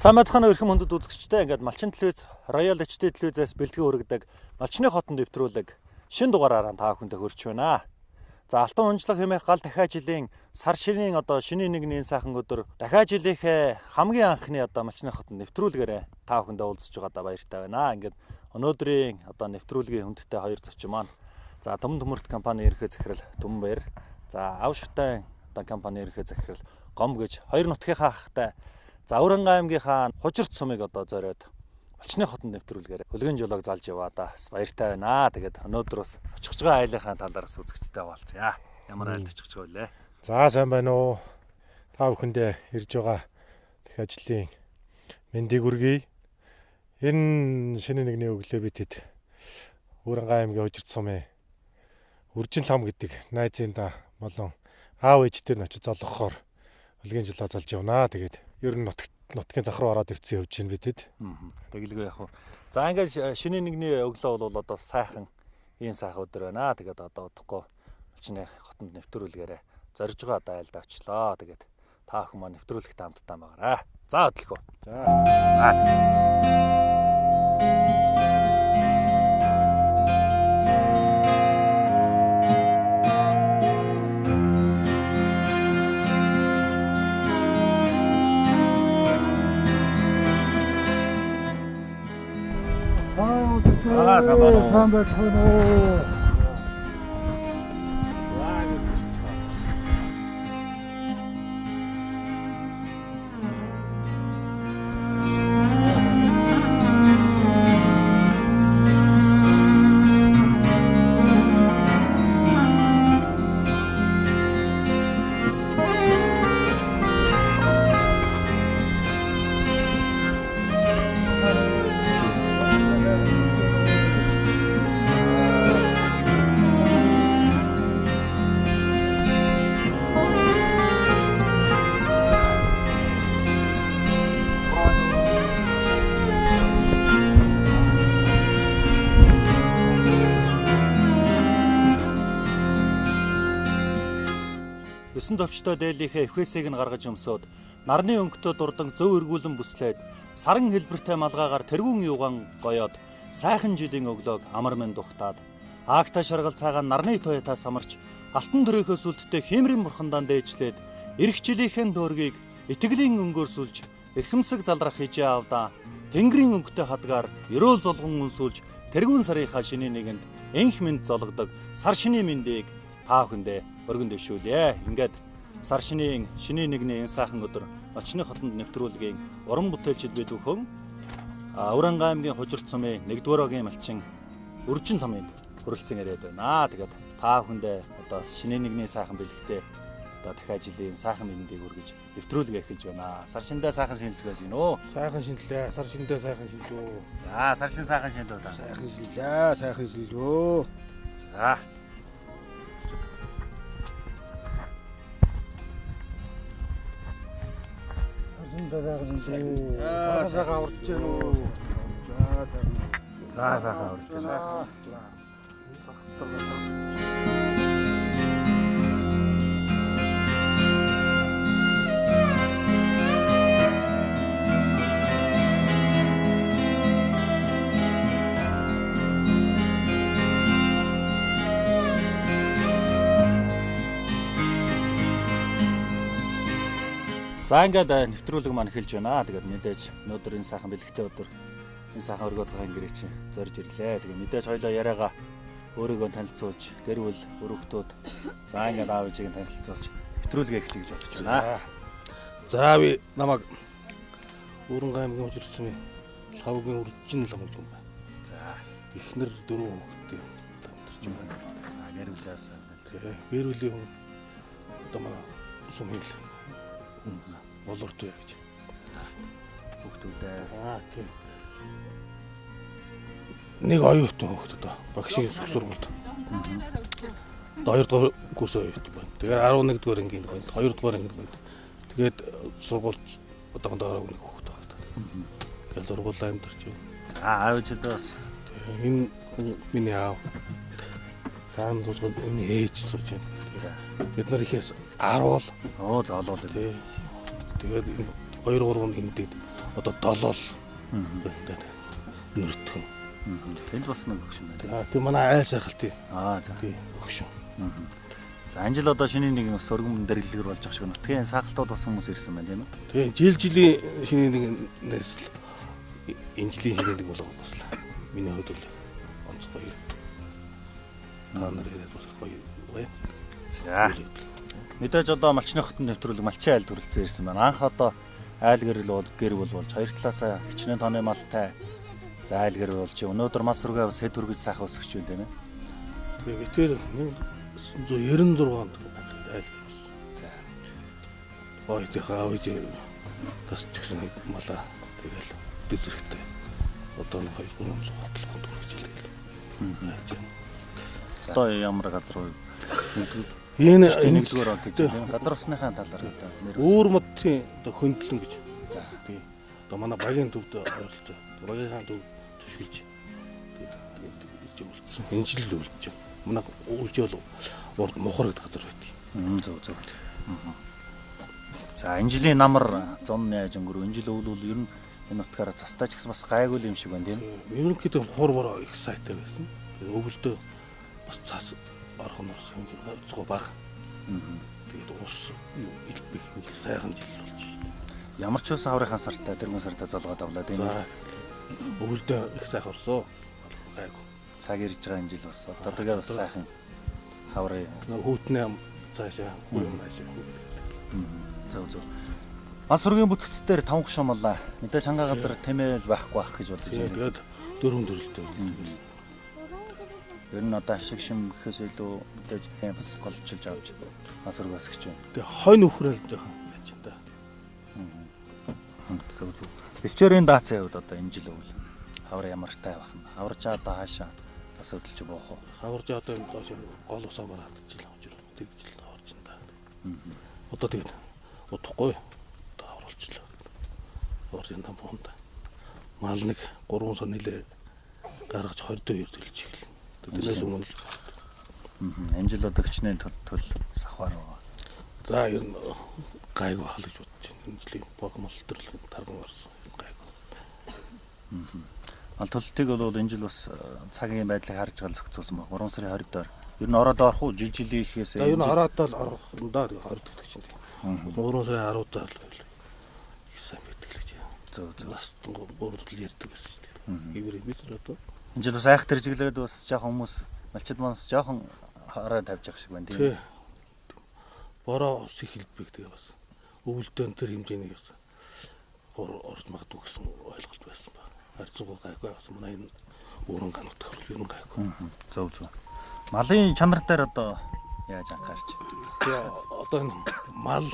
Сайн байцгаана уу эрхэм хүндэт үзэгчдээ. Ингээд Малчин телевиз, Royal HD телевизээс бэлтгэн өргөдөг Малчны хотод нэвтрүүлэг шин дугаараараа та бүхэндээ хүрч байна. За Алтан унжлах хэмээх гал дахиа жилийн сар ширийн одоо шинийн нэгний сайхан өдөр дахиа жилийнхээ хамгийн анхны одоо Малчны хотод нэвтрүүлгээрээ та бүхэндээ уулзч байгаадаа баяртай байна. Ингээд өнөөдрийн одоо нэвтрүүлгийн хүндтэй хоёр зочин маань. За Түмэн Төмөрт компани ерөнхий захирал Түмэн Баяр. За Авштай одоо компани ерөнхий захирал Гом гэж хоёр нутгийнхаа хахтай. За Өвөрнгай аймгийнхаа Хужирт сумыг одоо зориод Малчны хотод нэвтрүүлгээр хөлгийн жолоог залж яваадаа бас баяртай байна. Тэгээд өнөөдөр бас очих гэж байгаа айлынхаа талаар бас үзэгчтэй хаваалцъя. Ямар айлд очих гэж байгаа вэ? За сайн байна уу? Та бүхэндээ ирж байгаа дэх ажлын мэндийг хүргэе. Энэ шинэ нэгний өглөө бид хэд Өвөрнгай аймгийн Хужирт сумын Үржин лам гэдэг найзын да болон аав ээж дээр нь очиж золгохоор хөлгийн жолоо залж явнаа. Тэгээд ер нь нутгийн зах руу ороод ирсэн явж байна бидэд. Тэгэлгүй яг уу. За ингээд шинэ нэгний өглөө бол одоо сайхан ийм сайхан өдөр байна. Тэгээд одоо удахгүй Малчны хотонд нэвтрүүлгээрээ зорж байгаа одоо айлд очлоо. Тэгээд та бүхэн маань нэвтрүүлэгт хамтдаа байгаарай. За хөдөлгөө. За. За. Аа сайн байна уу? Сайн байна уу? Есөн товчтой дээлийнхээ эфесийг нь гаргаж өмсөөд нарны өнгөтэй дурдан зөв эргүүлэн бүслээд саран хэлбэртэй малгайгаар тэргүүн юугаан гоёод сайхан жилийн өглөөг амар мэнд ухтаад аагтай шаргал цаагаан нарны туятаа самарч алтан төрийнхөө сүлдтэй хиймрийн бурхандаан дээжлээд эх жилийнхээ төөргийг итгэлийн өнгөөр сүлж эрхэмсэг залрах хижээ авдаа тэнгэрийн өнгөтэй хадгаар ерөөл золгон үнсүүлж тэргүүн сарынхаа шинийн нэгэнд энх мэнд зологдог сар шинийн мэндийг та бүхэндээ өргөн дэвшүүлье. Ингээд сар шинийн шинийн нэгний энэ сайхан өдөр Малчны хотонд нэвтрүүлгийн уран бүтээлчид бид бүхэн Өвөрнгай аймгийн Хужирт сумын 1-р огийн малчин Үржин ламыг хүрэлцэн ирээд байна. Тэгээд та бүхэндээ одоо шинийн нэгний сайхан бэлэгтэй одоо дахиад жилийн сайхан мэндийг өргөж нэвтрүүлэг эхэлж байна. Сар шиндээ сайхан шинэлцгээс гинөө. Сайхан шинэлээ. Сар шиндээ сайхан шинэлөө. За сар шин сайхан шинэлөө та. Сайхан шинэлээ. Сайхан шинэлөө. За. Сайхан шинэлээ. Сайхан аварч гэнэ үү? За сайхан. За сайхан аварч байна. За ингээд нэвтрүүлэг маань эхэлж байна. Тэгээд мэдээж өнөөдөр энэ сайхан бэлэгтэй өдөр энэ сайхан өргөө цагаан гэрээ чинь зорж ирлээ. Тэгээд мэдээж хоёлоо яриагаа өөрийгөө танилцуулж, гэр бүл, өрөвхтүүд за ингээд аав ээжийг танилцуулж нэвтрүүлгээ эхлэе гэж бодож байна. За би намайг Өвөрнгай аймгийн Хужирт сумын Лхавгийн Үржин лам гэж юм байна. За эхнэр дөрөв хүүхэдтэй амьдарч байна. За гэр бүлээс гэр бүлийн хүн одоо манай сумын л болортой гэж. Хүүхдүүдээ. Аа тийм. Нэг оюутан хүүхд одоо багшийн их сургуульд. Одоо 2 дугаар курс оюутан байна. Тэгээд 11 дугаар ангийн байна. 2 дугаар ангийн байна. Тэгээд сургуульд одоохондоо нэг хүүхд байгаа. Тэгэл сургуулаа амьдарч байна. За аав ээжээ бас. Энэ миний аав. Цаана сууж энэ ээж сууж байна. За. Бид нар ихээс 10 бол Оо зоолол. Тий. Тэгээд 2 3 нь хиндэд. одоо долоол нүртгэн. Энд бас нэг өгшин байна. Тийм манай айл сайхалт. Аа за. Тийм өгшин. За энэ жил одоо шинийн нэг бас өргөн дэрлэгээр болж байгаа шиг нутгийн саахалтууд бас хүмүүс ирсэн байна тийм үү? Тийм жил жилийн шинийн нэгнээс л энэ жилийн шинийн нэг болго бас л миний хувьд бол онцгой. Та нар яриад бас гоё байна. За. Мэдээж одоо малчны хотод нэвтрүүлэг малчин айл төрөлцсөн ирсэн байна. Анх одоо айл гэрэл бол гэр бүл болж хоёр талаасаа хичнээн тооны малтай за айл гэрэл болж өнөөдөр мас руугаа бас хэд хүргэж сайхан өсгөж байна тийм ээ. Тэгээ битэр 1996 онд айл гэр болсон. За. Гоё тийх аав ээж тас ч гэсэн малаа тэгэл дэзэрхтэй. Одоо нэг 2 3 хотлоо хүргэж илгээл. Одоо ямар газар уу? Энэ нэгдүгээр он гэж тийм газар усныхаа талаар одоо нэр Үүр модын одоо хөндлөн гэж. За тийм. Одоо манай багийн төвд ойролцоо. Багийнхаа төв түшгэлж тэгж үлдсэн. Энэ жил л үлдэж байна. Манай үлжээл урд мухар гэдэг газар байдаг. Зөв зөв. За энэ жилийн намар зун яаж өнгөрөв? Энэ жил өвөл ер нь энэ нутгаараа цастай ч гэсэн бас гайгүй юм шиг байна тийм. Ерөнхийдөө хур бороо их сайтай байсан. Тэгээ өвөлдөө бас цас орох нь бас зөвхөн бага. Тэгээд ус юу элбэх сайхан жил болж байна. Ямар ч байсан хаврынхаа сартай дэргүн сартай золгоод авлаа тийм ээ. Өвөлдөө их сайхан орсоо. Гайгүй. Цаг ирж байгаа энэ жил бас одоо тэгээ бас сайхан хаврын хүүтнээ цаашаа хүү юм наашаа. Зөв зөв. Мал сүргийн бүтцээр дээр 5 гшон малаа. Мэдээж хангаа газар тэмээл байхгүй ах гэж бодож байна. Тэгээд дөрвөн төрөлтэй. Ер нь одоо ашиг шим гэхээс илүү мэдээж бас голчилж авч мал сүрг бас гэж байна. Тэгээ хойно үхрэл жоохон яаж юм да. Зөв зөв. Бэлчээрийн даацын хувьд одоо энэ жил өвөл хавар ямартай байх нь. Хаваржаа одоо хаашаа бас хөдөлж буух уу? Хаваржаа одоо энэ доош гол усаа бараад хатчихлаа гэж тэгж л хаварж энэ. Одоо тэгээд удахгүй одоо хавруулчлаа. Хавар энэ буунд. Мал нэг 3 сар нилээ гаргаж 22 төлж эхэлнэ. Тэрнээс өмнө л энэ жил одоо хичнээн төл сахвар байгаа. За ер нь гайгүй хал гэж бодож байна. Энэ жилийн баг мал төрөл тарган гарсан. Гайгүй. Мал төлөлтийг бол энэ жил бас цагийн байдлыг харж гал зохицуулсан баг. 3 сарын 20 доор. Ер нь ороод орох уу? Жил жилийн ихээс. Ер нь ороод л орох юм да. 20 гэдэг чинь. 3 сарын 10 доор л их сайн байдаг л гэж. Зөв зөв. Бас гурван ярьдаг байсан. Хэвэр юм бид одоо. Энэ жил бас айх тэржиглээд бас жоохон хүмүүс малчид манс жоохон хараа тавьж явах шиг байна тийм үү. Бороо ус их хэлбэг тэгээ бас өвөлдөөн тэр хэмжээний бас гур орж магадгүй гэсэн ойлголт байсан ба. Харьцангуй гайгүй бас манай энэ өрөн ганут ер нь гайгүй. Зөв зөв. Малын чанар дээр одоо яаж анхаарч? Тэгээ одоо энэ мал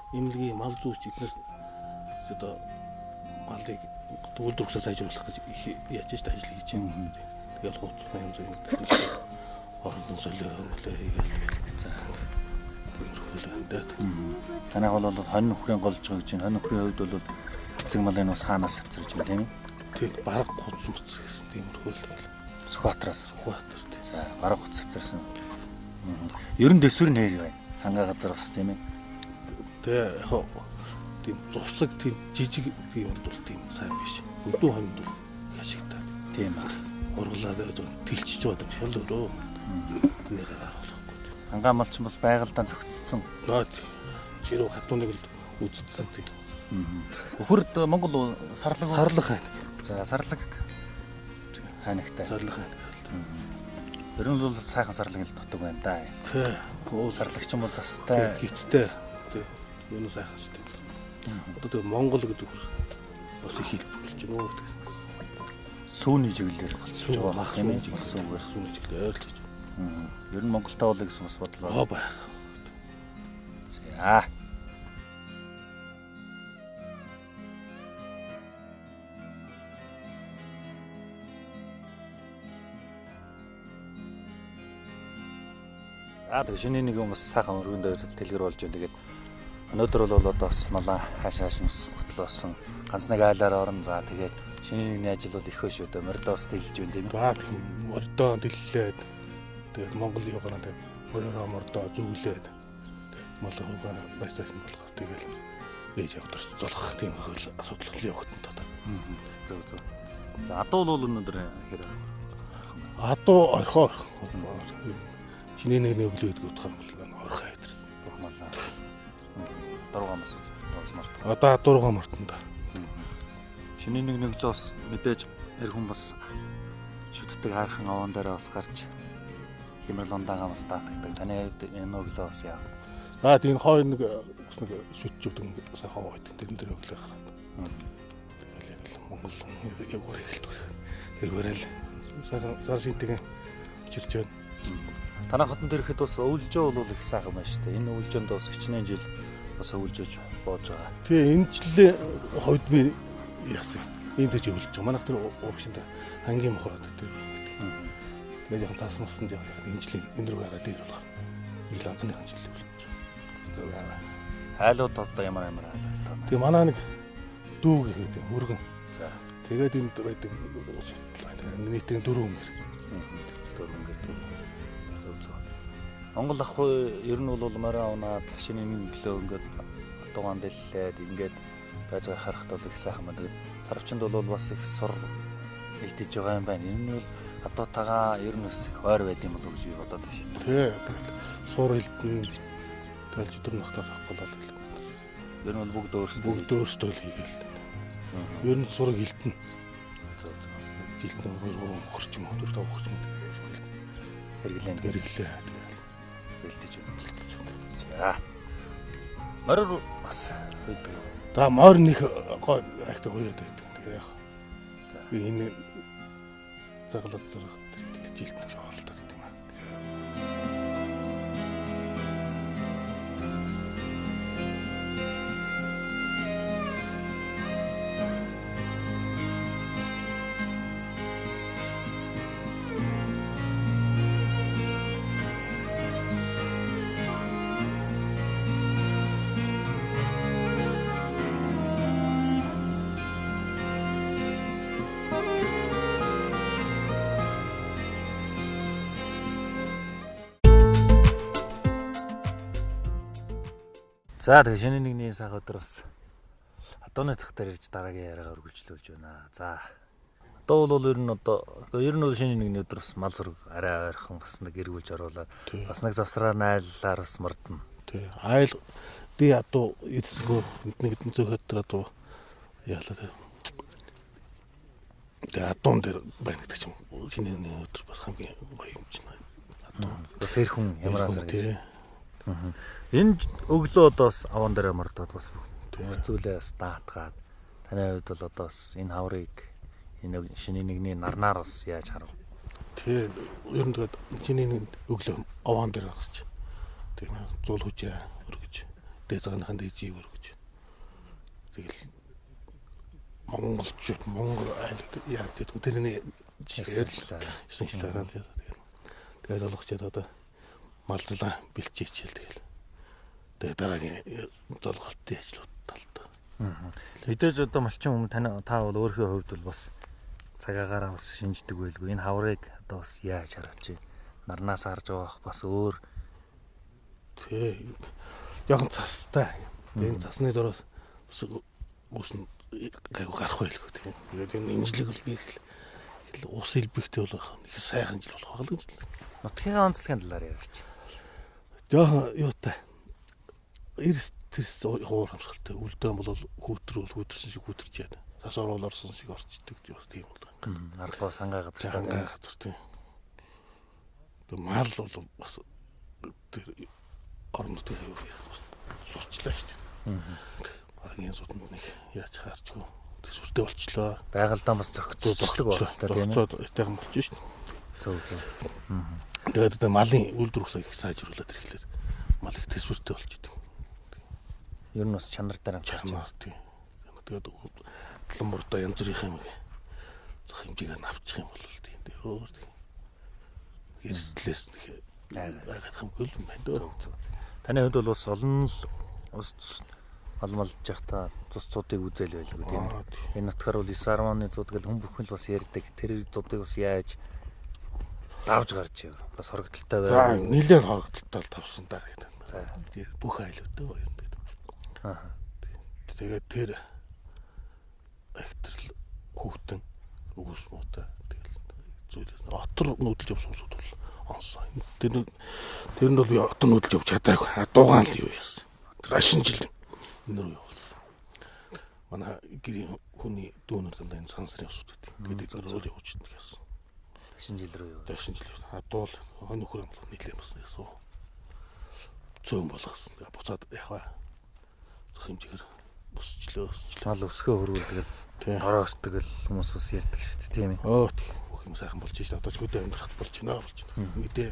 эмнэлгийн мал зүйч эднэр одоо малыг үйлдвэрлэсээ сайжруулах гэж их яаж ч ажил хийж байна. Тэгэл хууцсан янз бүрийн хоорондон солио мөлөө хийгээл. За. Тиймэрхүү л байна даа. Танайх бол хонь нөхрийн голж байгаа гэж байна. Хонь нөхрийн хувьд бол эцэг малын ус хаанаас авчирч байна тийм ээ? Тийм, бараг хуц муц гэсэн тиймэрхүү л байна. Сүхбаатараас. Сүхбаатар тийм. За, бараг хуц авчирсан. Ер нь дэсвэр нь хэр байна? Хангаа газар бас тийм ээ? Тэ яг тийм зурсаг тийм жижиг тийм юм бол тийм сайн биш. Өдөө хонд бол яшигтай. Тийм аа. Ургалаад тэлчиж байгаа юм шал өрөө. Энийг харуулахгүй. Хангаа малчин бол байгальдаа зөгцсөн. Наад чирүү хатууныг л үзсэн тийм. Өхөрд Монгол сарлаг сарлаг хайнаг. За сарлаг хайнагтай. Сарлаг хайнаг. Ер нь бол сайхан сарлаг л нутаг байна да. Тий. Сарлагч юм бол застай. Хицтэй. Тий. Юу нь сайхан шүү дээ. Одоо тэгээ Монгол гэдэг үр бас их хэлбэг болж байна уу гэдэг. Сүүний чиглэлээр голцож байгаа байх юм ээ. Сүүгээр сүүний чиглэлээр л гэж. Ер нь Монголтой бол гэсэн бас бодлоо. Аа байх. За. Аа тэг шинэ нэг юм бас сайхан өргөн дээр дэлгэр болж байна. Тэгээд өнөөдөр бол одоо бас малаа хаашаа хааш бас готлоосон. Ганц нэг айлаар орон. За тэгээд шинэ нэгний ажил бол их хөө шүү дээ. Мордоо бас дэлж байна тийм ээ. За тийм мордоо дэллээд тэгээд Монгол юугаар тэгээд моророо мордоо зүглээд малгайгаа байсаас нь болгоо тэгэл ээж явдар золох тийм хөл асуудал явагдана та. Зөв зөв. За адуу бол өнөөдөр хэр адуу орхоо. Шинэ нэгний өглөө гэдэг утгаар бол орхоо идэрсэн. Бурхмалаа. Дургамс дурсмарт. Одоо дургам мартан да. Шинэ нэг өглөө бас мэдээж эр хүн бас шүтдэг хайрхан овоон дээр бас гарч химэр лундаагаа бас даатгдаг. Таны хувьд энэ өглөө бас яа? Аа тийм хоёр нэг бас нэг шүтжүүдэг сайхан овоо байдаг. Тэрэн дээр өглөө гараад. Тэгэл яг л Монгол ягуур эхэлдэг. Ягуурэл сар шинтэйгэн учирч байна. Танай хотод ирэхэд бас өвлжөө бол их сайхан байна шүү дээ. Энэ өвлжөөнд бас хичнээн жил бас өвлжөөж боож байгаа. Тэгээ энэ жилийн хувьд би яасан. Ийм дэж өвлөж байгаа. Манайх тэр урагшинд ангийн мохороод тэр. Тэгээд яг цаас мусан яг энэ жилийн энэ рүү гараад дээр болохоор ил анхныхан жил өвлөж. Зөв. Айлууд одоо ямар ямар айлууд та. Тэгээ манай нэг дүү гэхэд өргөн. За. Тэгээд энд байдаг шийдэл байна. Нийтээ 4 өнгөр. 4 өнгөр. Зөв зөв. Монгол ах ер нь бол морин унаад шинэ нэг өглөө ингээд дугаан дэллээд ингээд байж байгаа харахад бол их сайхан байна. Тэгээд сарвчанд бол бас их сур элдэж байгаа юм байна. Энэ нь бол адуутайгаа ер нь бас их ойр байд юм болов уу гэж би бодоод байна шин. Тий. Тэгэл сур элдэн тэгэл өдөр нохтоос авах гол л. Ер нь бол бүгд өөрсдөө л хийгээл. Ер нь сураг элдэн. Зөв зөв. Жилд 2 3 мөхөрч юм уу 4 5 мөхөрч юм уу хэрэглээ. Хэрэглээ. Элдэж байна. За. Морь бас үйдэг. За морь нэг гой айхтар уяад байдаг. Тэгээ яг. За. Би энэ загалаад зарах тэгэл жилд нэг оролдоод байдаг юм аа. За тэгээ шинэ нэгний сайхан өдөр бас адууны цах дээр ирж дараагийн яриагаа үргэлжлүүлж байна. За одоо бол ер нь одоо ер нь бол шинэ нэгний өдөр бас мал зураг арай ойрхон бас нэг эргүүлж оруулаад бас нэг завсраар найллаар бас мордно. Тий. Айл ди адуу ирсгөө нэгдэн зөөхөд тэр адуу яалаа. Тэгээ адуун дээр байна гэдэг чинь шинэ нэгний өдөр бас хамгийн гоё юм чинь. Адуу. Бас эр хүн ямар асар гэж. Энэ өглөө одоо бас аван дээр мордоод бас бүх зүйлээ бас даатгаад таны хувьд бол одоо бас энэ хаврыг энэ шинэ нэгний нарнаар бас яаж харав? Тий, ер нь тэгээд шинэ нэг өглөө аван дээр гарч тийм зуул хүчээ өргөж дээд цагааныхаа дээжийг өргөж тэгэл монголчууд монгол айл яа гэдэг тэрний жишээлээ тэгэл тэгээд олгочод одоо малзлаа бэлчээчээл тэгэл. Тэгээ дараагийн золголтын ажлууд талд. Мэдээж одоо малчин хүмүүс та бол өөрийнхөө хувьд бол бас цагаагаараа бас шинждэг байлгүй. Энэ хаврыг одоо бас яаж харж байна? Нарнаас харж байгаа бас өөр. Тий. Яхан цастай. Энэ цасны дороос бас ус нь гайгүй гарах байлгүй тийм. Тэгээд энэ имжлэг бол би их ус илбэгтэй болох их сайхан жил болох байх л гэж. Нутгийн онцлогийн талаар яриач. Жохон юутай. Эрс тэрс хуур хамсгалтай. Үлдээн бол хүүтэр бол хүүтэрсэн шиг хүүтэрч яа. Цас орвол орсон шиг орчдөг бас тийм бол ингээд. Аргаа сангаа газартай. Сангаа газар тийм. Тэгээ мал бол бас тэр орон нутгийн юу бас сурчлаа шүү дээ. Баргийн сутанд нэг яаж харчгүй. Төсвөртэй болчлоо. Байгалдаа бас зохицдог байна та тийм ээ. Зохицоод этайхан болчих шүү дээ. Зөв зөв. Тэгээд одоо малын үйлдвэр усыг их сайжруулад ирэхлээр мал их төсвөртэй болчихдог. Ер нь бас чанар дээр амжирч. Чанар тийм. Тэгээд улам мурдаа янз бүрийн юм зах хэмжээгээр нь авчих юм бол тийм. Өөр тийм. Эрсдлээс нэг айгаад хамгүй л юм байна дөө. Таны хувьд бол бас олон л ус малмалж явахдаа цус цуудыг үзэл байлгүй тийм ээ. Энэ нутгаар бол 9.1 зууд гэл хүн бүхэн л бас ярьдаг. Тэр зуудыг бас яаж давж гарч ив. Бас хорогдолтой За байв. нэлээд хорогдолтой л тавсан даа гэдэг. За. Бүх айлуудтай гоё юм гэдэг. Аа. Тэгээд тэр ихтрэл хүүтэн өгөөс муутай тэгэл зүйлээс отор нүүдэлж явсан хүмүүсүүд бол онсон. Тэр нь бол би отор нүүдэлж явж чадаагүй. Дуугаан л юу яасан. Тэр ашин жил энэ рүү явуулсан. Манай гэрийн хүний дүүнер дандаа энэ сансрын усуд гэдэг. Тэгээд эдгээр рүү явж яасан. Ашин жил рүү юу? Ашин жил. Хадуул хонь нөхөр юм бол нэлээд бас яасан. Цөөн болгосон. Тэгээд буцаад яваа. Зөх хэмжээгээр өсчлөө. Мал өсгөө хөрвүүл тэгээд ороо өсдөг л хүмүүс ус ярьдаг шүү дээ, тийм ээ. Өө бүх юм сайхан болж шээ. Одоо ч хөдөө амьдрах болж байна болж байна. Мэдээ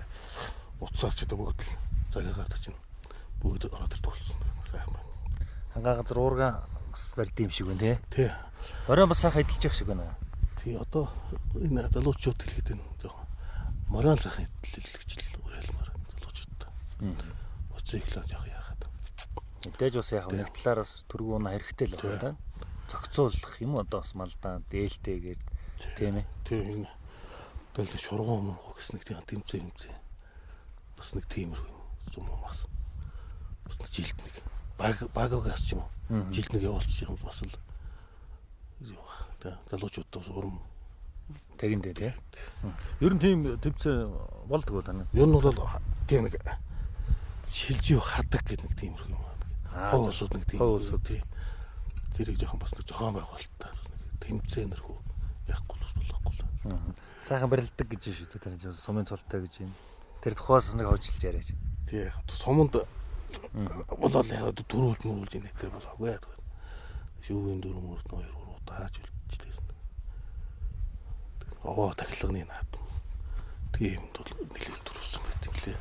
утсаар ч одоо бүгд л цагаагаар чинь бүгд ороод ирдэг болсон. Сайхан байна. Хангаа газар уурга бас барьд юм шиг байна тий. Тий. Орой бас сайхан эдэлж явах шиг байна. Тий, одоо энэ залуучууд хэлэхэд энэ жоохон морал сайхан эдлэлгч л уриалмаар залуучуудтай. Моцикл жоох яхад. Мэдээж бас яг нэг талаар бас түргүү уна хэрэгтэй л байна да. Зохицуулах юм одоо бас малдаа дээлтэйгээр тийм ээ. Тийм энэ тэгэл шургуун муу гэсэн нэг тийм тэмцээ бас нэг тиймэрхүү юм зум бас бас жилд нэг багаас ч юм уу жилд нэг явуулчих юм бас л юу ба залуучууд бас урам тэгэндээ тий. Ер нь тийм тэмцээ болдгоо тань. Ер нь бол тийм нэг шилжив хадаг гэдэг нэг тиймэрхүү юм байна. Хов усуд нэг тийм. Хов усуд тий. Тэрийг жоохон бас нэг зохион байгуулалттай бас нэг тэмцээнэрхүү яахгүй болохгүй л. Сайхан барилдаг гэж шүү дээ. Тэр сумын цолтой гэж юм. Тэр тухайс нэг хожилж яриач. Тий. Суманд болол яг дөрүүлж мөрүүлж инээтэй болоогүй. Шүүгийн дөрөв мөрт 2 3 удаач үлдчихлээ. Овоо тахилганы наад. Тийм бол нэлээд төрүүлсэн байт юм лээ.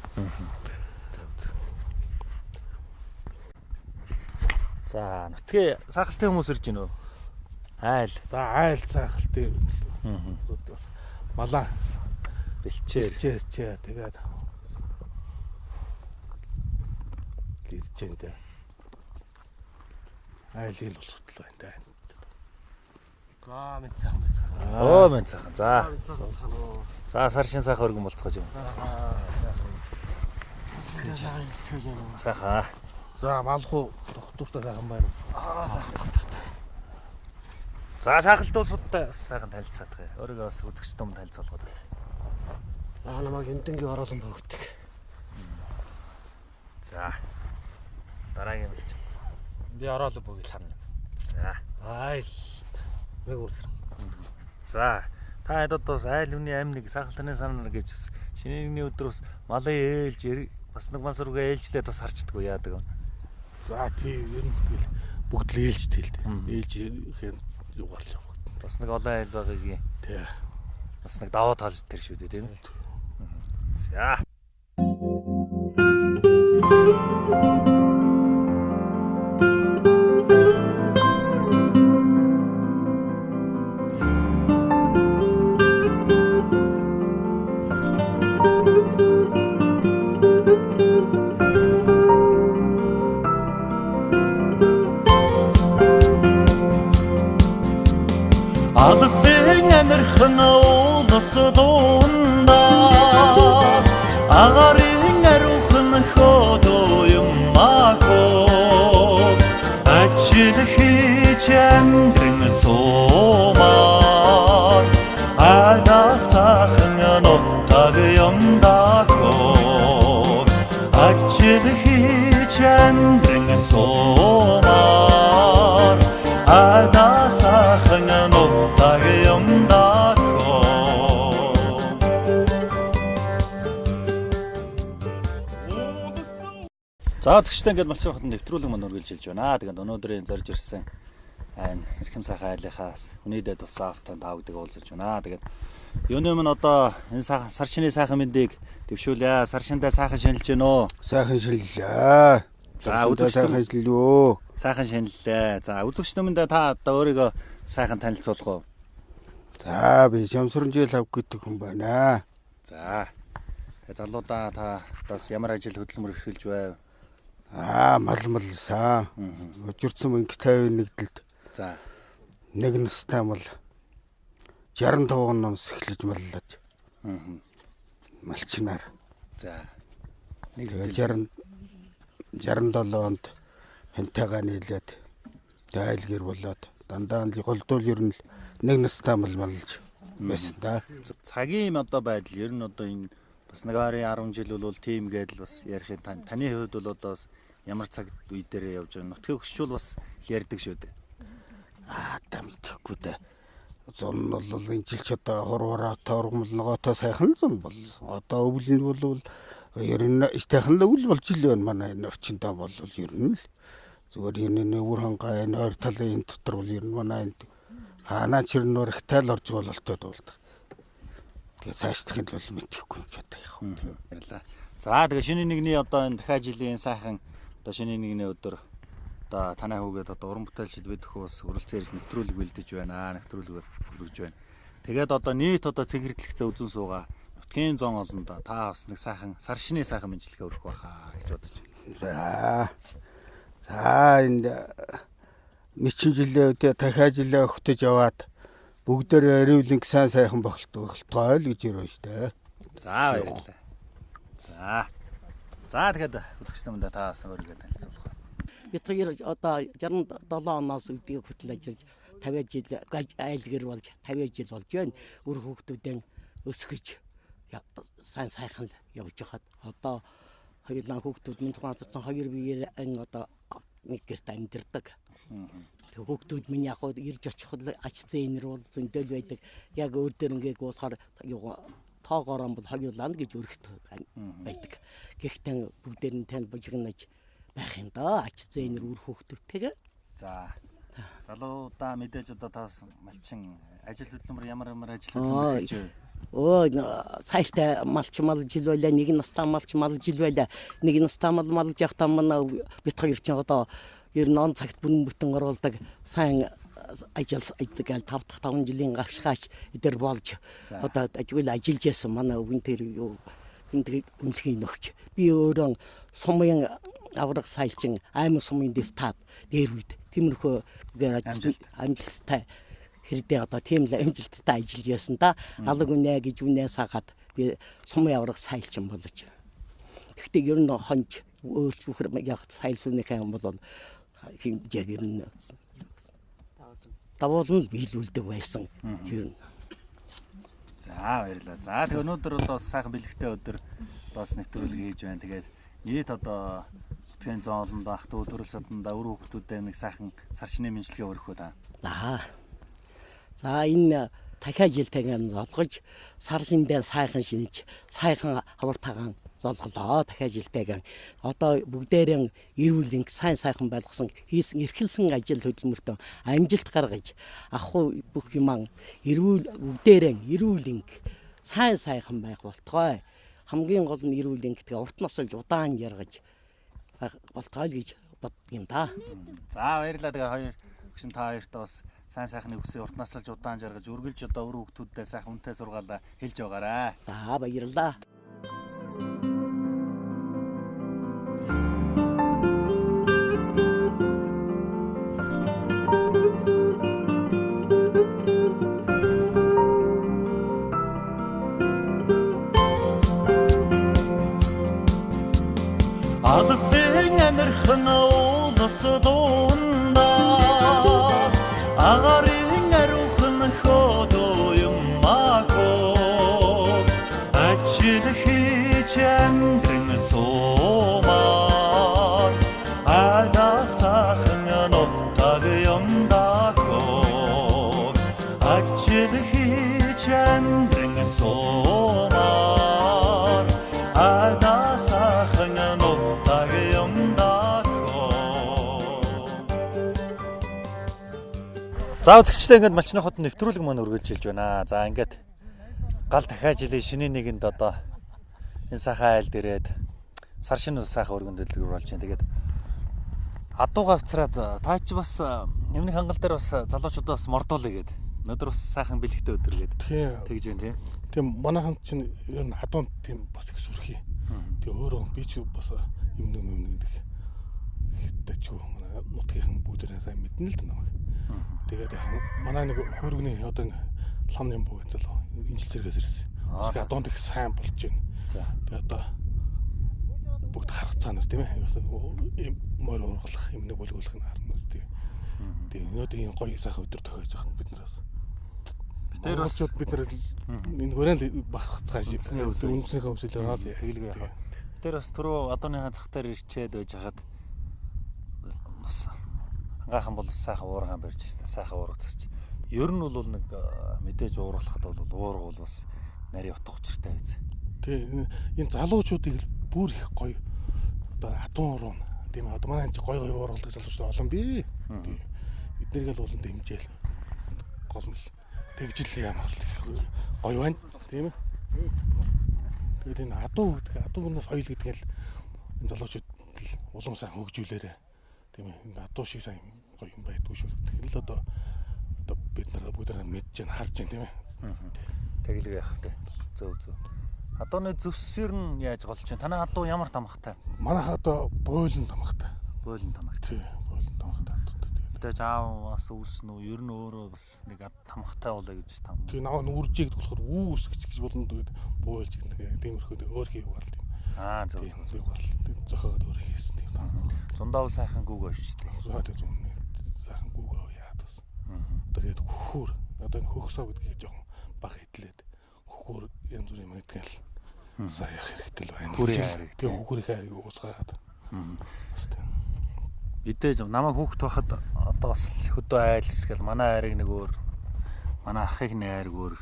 За, нутгийн сахалтай хүмүүс ирж байна уу? Айл. За, айл сахалтай. Бас малаа бэлчээр. Бэлчээр тэгээд ирж байна дээ. Айл ил улсууд л байна даа. За, мэд сайхан байцгаана. Оо, мэд сайхан. За. За, сар шин сайхан өргөн болцгоож юм. Сайхан. За, малхуу доктортой сайхан байна. Аа, сайхан доктортой. За, сахалт улсуудтай бас сайхан танилцаадах. Өөрийгөө бас үзэгч дунд танилцуулгоод. Аа, намайг Эндэнгийн оруулан богддог. За. Дараагийн хэлж. Би оруулан богил хамна. За. Айл. Нэг үрсэр. За. Та хэд одоо бас айл хүний амь нэг сахалтны санаар гэж бас шинэ нэгний өдөр бас малын ээлж бас нэг мансар руугаа ээлжлээд бас харчдаггүй яадаг юм. За тий ер нь тэгэл бүгд л ээлжтэй л дээ. Ээлж юугаар л явах. Бас нэг олон айл байгаагийн. Тий. Бас нэг давуу тал тэр шүү дээ тийм ээ. За. Алсын амирхан улс дундаа агарын ариухан хөдөө юм ахоо ажил хийж амьдран суумаар ада сайхан нутаг юм дахоо ажил хийж амьдран суумаар ада сайхан нутаг юм дахоо. За зэгчтэй ингээд малчин хотод нэвтрүүлэг мань үргэлжилж байна. Тэгээд өнөөдрийн зорж ирсэн айн эрхэм сайхан айлынхаас хүний дэд тусаа автан таавдаг уулзаж байна. Тэгээд юуны өмнө одоо энэ сар шинийн сайхан мэндийг дэвшүүлье. Сар шиндээ сайхан шинэлж гэнэ үү? Сайхан шинэллээ. За үзэгч сайхан шинэллээ. Сайхан шинэллээ. За үзэгч нүмэндээ та одоо өөрийгөө сайхан танилцуулах уу? За би Шамсранжил лав гэдэг хүн байна. За. Тэгээ залуудаа та бас ямар ажил хөдөлмөр эрхэлж байв? Аа малмалсан. Учирсан мөнгө 51-д. За. Нэг настай мал 65 оноос эхлэж маллаж. Малчнаар. За. Нэг 60 67 онд хэнтэйгээ нийлээд Тэгээ айл гэр болоод дандаа л голдуул ер нь нэг настай мал малж байсан да. Цагийн одоо байдал ер нь одоо энэ бас нэг 10 жил бол тийм гэдэл бас ярих юм. Таны хувьд бол одоо бас ямар цаг үе дээр явж байгаа нутгийн хөшчүүл бас ярьдаг шүү дээ. Аа та мэдэхгүй дээ. Зун нь бол энэ жил ч одоо хурвараатай ургамал ногоотой сайхан зун болсон. Одоо өвөл нь бол ер нь ихтэйхэн л өвөл болж ил байна манай энэ орчиндөө бол ер нь л зүгээр энэ өвөр хангай энэ ойр талын энэ дотор бол ер нь манай энд хаанаа ч ер нь урагтай л орж бололтой дуулдаг. Тэгээ цаашлах нь бол мэдэхгүй юм ч одоо яах вэ. Баярлалаа. За тэгээ шинэ нэгний одоо энэ дахиад жилийн сайхан одоо шинэ нэгний өдөр одоо танай хүүгээд одоо уран бүтээлчд бид өхөө бас өрөлцөн ирж нэвтрүүлэг бэлдэж байна. Нэвтрүүлгээр хүргэж байна. Тэгээд одоо нийт одоо цэнхэрдлэгцээ үзэн суугаа нутгийн зон олондоо та бас нэг сайхан сар шинийн сайхан мэндчилгээ өргөх байхаа гэж бодож байна. За энэ мэчин жилээ өдөө дахиад жилээ өгтөж яваад бүгдээр ариуланг сайн сайхан болтгой л гэж өрөө штэ. За баярлалаа. За. За тэгэхээр үзэгчдээ мөндөө та бас өөрийгөө танилцуулах. Бид хоёр одоо 67 оноос өдийг хөтөл ажиллаж 50 жил айл гэр болж 50 жил болж байна. Үр хүүхдүүдэн өсгөж сайн сайхан явж байхад одоо хоёулаа хүүхдүүд минь тухайн хоёр биеэр одоо нэг гэрт амьдардаг. Тэг хүүхдүүд минь яг ирж очиход ач зээнэр бол зөндөл байдаг. Яг өөр дөр ингээд болохоор тоогоорон бол хоёулаа гэж өргөт байдаг. Гэхдээ бүгдээр нь тань бужигнаж байх юм доо. Ач зээнэр үр хүүхдүүдтэйгээ. За. Залуудаа мэдээж одоо таас малчин ажил хөдөлмөр ямар ямар ажил хөдөлмөр хийж вэ? Өө цааштай малч мал жил байлаа, нэг настай малч мал жил байлаа. Нэг настай мал малж явахдаа манай бид хоёр чинь одоо ер нь он цагт бүрэн бүтэн оруулдаг сайн ажил айдаг аль 5 дахь 5 жилийн гавшгаач эдэр болж одоо ажил ажиллаж ясан манай өвгөн тэр юу тэмдэг үнэлгийн нөхч. Би өөрөө сумын авраг сайлчин аймаг сумын депутат дээр үед тиймэрхүү амжилттай хэрдээ одоо тийм л амжилттай ажиллаж ясан да. Алаг үнэ гэж үнэ сагаад би сумын авраг сайлчин болж. Гэхдээ ер нь хонж өөрч бүхэр яг сайл сүнийхээ юм бол хэмжээг ер нь давуулан л биелүүлдэг байсан. Ер нь. За баярлалаа. За тэг өнөөдөр одоо сайхан бэлэгтэй өдөр бас нэвтрүүлэг хийж байна. Тэгээд нийт одоо зүтгэн зон олон ах дүү төрөл саданда үр хүүхдүүдэд нэг сайхан сар шинийн мэндчилгээ өргөх үү та. Аа. За энэ дахиад жилтэйгээ золгож сар шиндээ сайхан шинж сайхан хавар тагаан золголоо дахиад жилтэйгээ одоо бүгдээрэн эрүүл инг сайн сайхан байлгасан хийсэн эрхэлсэн ажил хөдөлмөртөө амжилт гаргаж ах уу бүх юман эрүүл бүгдээрэн эрүүл инг сайн сайхан байх болтугай. Хамгийн гол нь эрүүл ингэдэг урт насалж удаан яргаж болтгой л гэж боддог юм да. За баярлалаа. Тэгээ хоёр өгшин та хоёртоо бас сайн сайхны хүсээ урт насалж удаан жаргаж үргэлж одоо үр хүүхдүүддээ сайхан үнэтэй сургаалаа хэлж байгаарай. За баярлалаа. Алсын амирхан улс дундаа агарын ариухан хөдөө юм ахоо ажил хийж амьдран суумаар адасахан нутаг юм дахоо ажил хийж амьдран суумаар адасахан нутаг юм дахоо. За үзэгчдээ ингээд Малчны хот нэвтрүүлэг маань үргэлжилж байна. За ингээд гал дахиад жилийн шинэ нэгэнд одоо энэ сайхан айлд ирээд сар шинэ сайхан өргөн дэлгүүр болж байна. Тэгээд адуу гавцраад та чи бас нэмний хангал дээр бас залуучуудаа бас мордуулъя гээд өнөөдөр бас сайхан бэлэгтэй өдөр гээд тэгж байна тийм. Тийм манайхан чинь ер нь адуунд тийм бас их сүрхий. Тэгээ өөрөө би чи бас юм нэм юм гэдэг хэвтэйчгүй манай нутгийнхан бүгдээрээ сайн мэднэ л дээ намайг. Тэгээд яг манай нэг хөргөний одоо энэ лам нэм буу гэж залуу инжил зэргээс ирсэн. Адуунд их сайн болж байна. Тэгээд одоо бүгд харах цаанаас тийм ээ. Морь ургалах, юм нэг бүлгүүлэх нь харнаас тийм. Тийм өнөөдөр энэ гоё сайхан өдөр тохиож байгаа бид нараас. Монголчууд бид нар энэ хөрөн л бахархацгааш үндэснийхээ өвсөл ороод тэгэлгүй яах. Тэр бас түрүү адууныхаа зах дээр ирчээд байж хахад бас ангаахан бол сайхан уургаан барьж байна. Сайхан уурга зарч. Ер нь бол нэг мэдээж уурлахад бол уурга бол бас нарийн утга учиртай биз. Тий, энэ залуучуудыг бүр их гоё одоо адуу уруу тийм ээ. Одоо манай энэ гоё гоё уургалдаг залуучууд олон бий. Тийм. Эднэрийг л болон дэмжээл. Гол нь тэгжил юм бол гоё байна. Тийм ээ. Тэгээд энэ адуу гэдэг адуугнаас соёл гэдэг нь энэ залуучууд улам сайн хөгжүүлээрэ. Тийм ээ. Энэ адуу шиг сайн гоё юм байдгүй шүү гэдэг нь л одоо бид нар бүгдээрээ мэдж байна, харж байна тийм ээ. Тэгэлгүй яах вэ? Зөв зөв. Адууны зөвсөр нь яаж голж байна? Танай адуу ямар тамхтай? Манай одоо буйлан тамхтай. Буйлан тамхтай. Тийм, буйлан тамхтай адуутай. Мэдээж аав бас үүснэ үү? Ер нь өөрөө бас нэг тамхтай болоо гэж там. Тийм, наваа нүржээ гэдэг болохоор үүсгэж гэж болно тэгээд буйлж гэдэг тиймэрхүү өөр хийв гал тийм. Аа зөв зөв. Зохиогод өөрөө хийсэн тийм. Зундаа бол сайхан гүүг авчиж тийм. За тийм зунд сайхан гүүг авъя бас. Одоо тэгээд хөхөр одоо энэ хөхсөө гэдгийг жоохон бага идлээд хөхөр янз бүрийн юм гэдэг л сайн явах хэрэгтэй л байна. Хөхөрийн хайрыг. Тийм хөхөрийн хайрыг уусгаад. Тийм. Мэдээж намайг хүүхэд байхад одоо бас хөдөө айл хэсгээл манай айрыг нэг өөр манай ахыг нэг айрыг өөр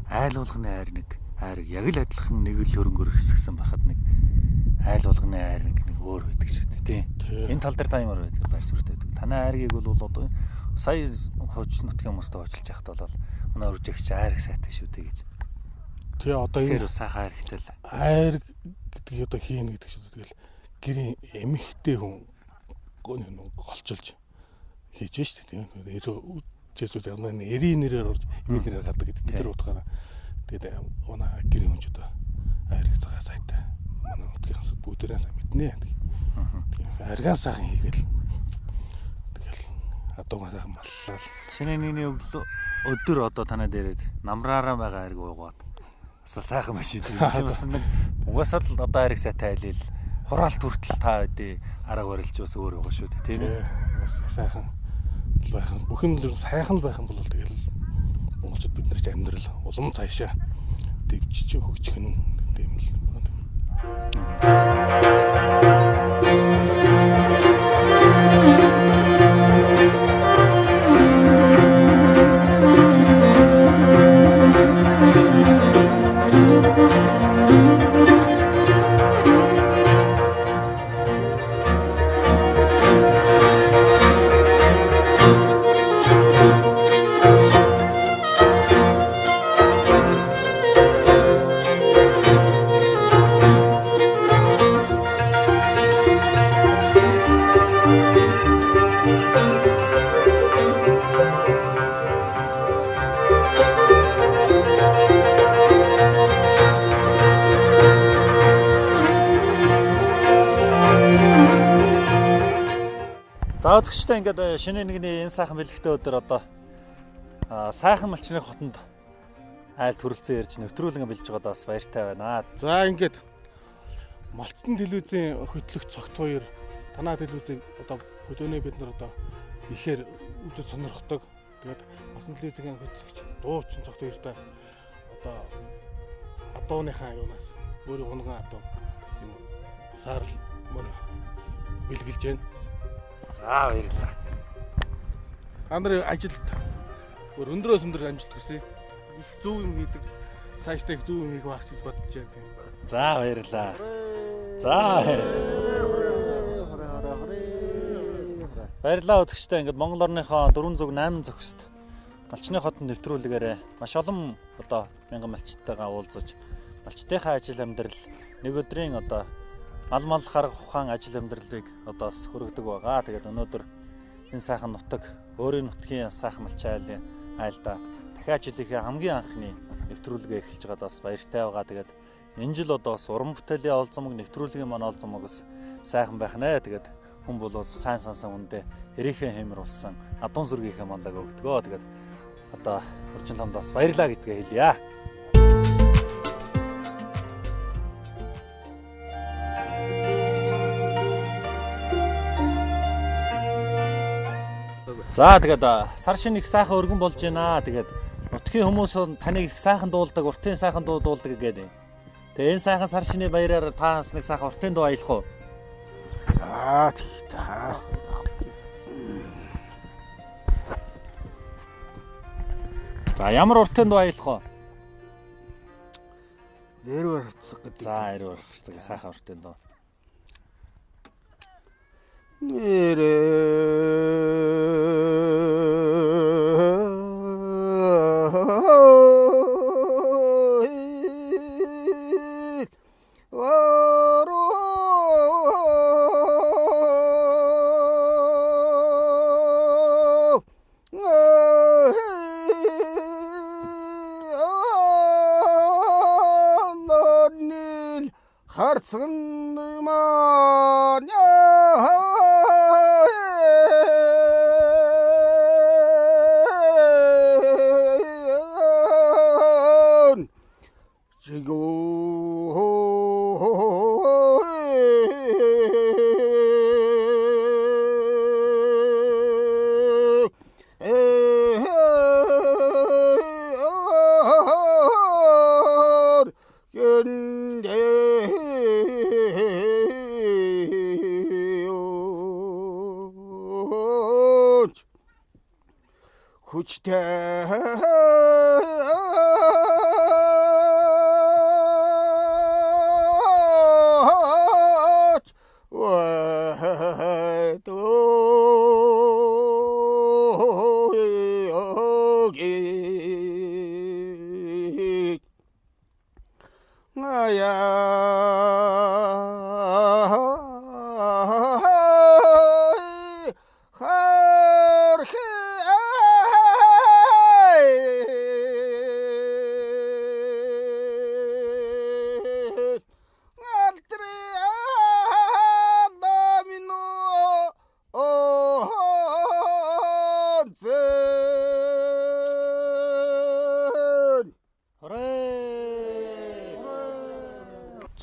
айл болгоны айр нэг айрыг яг л адилхан нэг л хөрөнгөөр хэсгсэн байхад нэг айл болгоны айрыг нэг өөр байдаг шүү дээ тийм. Энэ тал дээр та ямар байдаг байр суурьтай байдаг. Танай айргийг бол одоо сая хууч нутгийн хүмүүстэй уучлж яхад бол манай үржигч айрыг сайтай шүү дээ гэж. Тий одоо энэ сайхан айрагтай л. Айраг гэдгийг одоо хийнэ гэдэг шүү дээ. Тэгэл гэрийн эмэгтэй хүн голчилж хийж штэ тийм. Жишээлбэл яг нэг эрийн нэрээр орж эмийн нэрээр гардаг гэдэг тэр утгаараа тэгээд манай гэрийн хүн ч одоо айраг цагаа сайтай. Манай нутгийн бүгдээрээ сайн мэднэ. Тийм айргаа сайхан хийгээл тэгэл адуугаа сайхан маллаа. Шинэ нэгний өглөө өдөр одоо танай дээрээд намраараа байгаа айраг уугаад бас сайхан маш идэг. Чи бас нэг угаасаа л одоо айраг сайтай айлил хураалт хүртэл та өдий арга барилж бас өөр байгаа шүү дээ тийм ээ. Бас их сайхан л байх. Бүх юм л сайхан л байх юм бол тэгэл монголчууд бид нар ч амьдрал улам цаашаа дэвжиж хөгжих нь тийм л байна. За үзэгчдээ ингээд шинэ нэгний энэ сайхан бэлэгтэй өдөр одоо сайхан малчны хотонд айл төрөлцөн ярьж нэвтрүүлэн бэлж байгаад бас баяртай байна. За ингээд Малтан телевизийн хөтлөгч цогт хоёр танаа телевизийг одоо хөдөөний бид нар одоо ихээр үзэж сонирхдог. Тэгээд Малтан телевизийн хөтлөгч дуучин цогт хоёртай одоо адууныхаа юунаас өөрийн унган адуу юм саарл мөр бэлгэлж байна. За баярлалаа. Та нарын ажилд өөр өндрөөс өндөр амжилт хүсье. Их зөв юм хийдэг. Цаашдаа их зөв юм хийх байх гэж бодож байна. За баярлалаа. За баярлалаа. Баярлалаа үзэгчдээ ингээд Монгол орныхоо 408 зохист малчны хотод нэвтрүүлгээрээ маш олон одоо мянган малчтайгаа уулзаж малчтынхаа ажил амьдрал нэг өдрийн одоо мал харга ухаан ажил амьдралыг одоо бас хүргэдэг байгаа. Тэгээд өнөөдөр энэ сайхан нутаг өөрийн нутгийн сайхан малчин айлын айлда дахиад жилийнхээ хамгийн анхны нэвтрүүлгээ эхэлж байгаад бас баяртай байгаа. Тэгээд энэ жил одоо бас уран бүтээлийн олзомог нэвтрүүлгийн маань олзомог бас сайхан байх нэ. Тэгээд хүн бол сайн сансан хүндээ эрийнхээ хэмэр болсон адуун сүргийнхээ маллаг өгдгөө. Тэгээд одоо урчин томд бас баярлаа гэдгээ хэлье. За тэгээд сар шинэ их сайхан өргөн болж байна. Тэгээд нутгийн хүмүүс таныг их сайхан дуулдаг, уртын сайхан дуу дуулдаг гэдэг. Тэгээ энэ сайхан сар шинэ баяраар та бас нэг сайхан уртын дуу аялах уу? За тий та. За ямар уртын дуу аялах вэ? Эрвэр харцаг гэдэг. За эрвэр харцаг сайхан уртын дуу.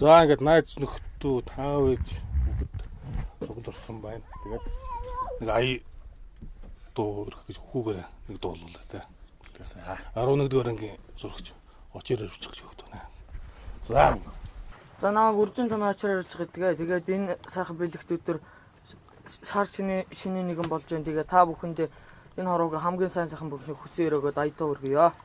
За ингээд найз нөхдөө таав ээж хүүхэд цугларсан байна. Тэгээд нэг ая дуу өрөх гэж хүүгээр нэг дуулуулаа те. 11 дугаар ангийн сурагч очоор өрчих гэж өгд байна. За. За намайг Үржин томьёо очоор өрчих гэдэг. Тэгээд энэ сайхан бэлэгт өдөр сар шинэ нэгэн болж байна. Тэгээд та бүхэндээ энэ хороогийн хамгийн сайн сайхан бүхнийг хүсэн өрөөгөөд ая дуу өргөё.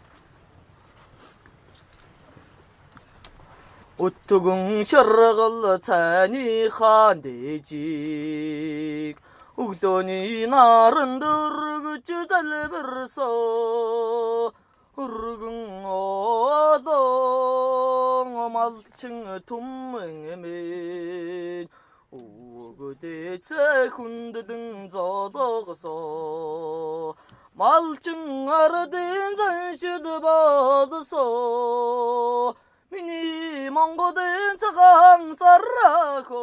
Өтгөн шаргал цайныхаа дээжийг өглөөний наранд өргөж залбирсан өргөн олон малчин түмэн минь өвгөдөөцөө хүндлэн золгосон малчин ардын заншил болсон. Миний Монголын цагаан сархоо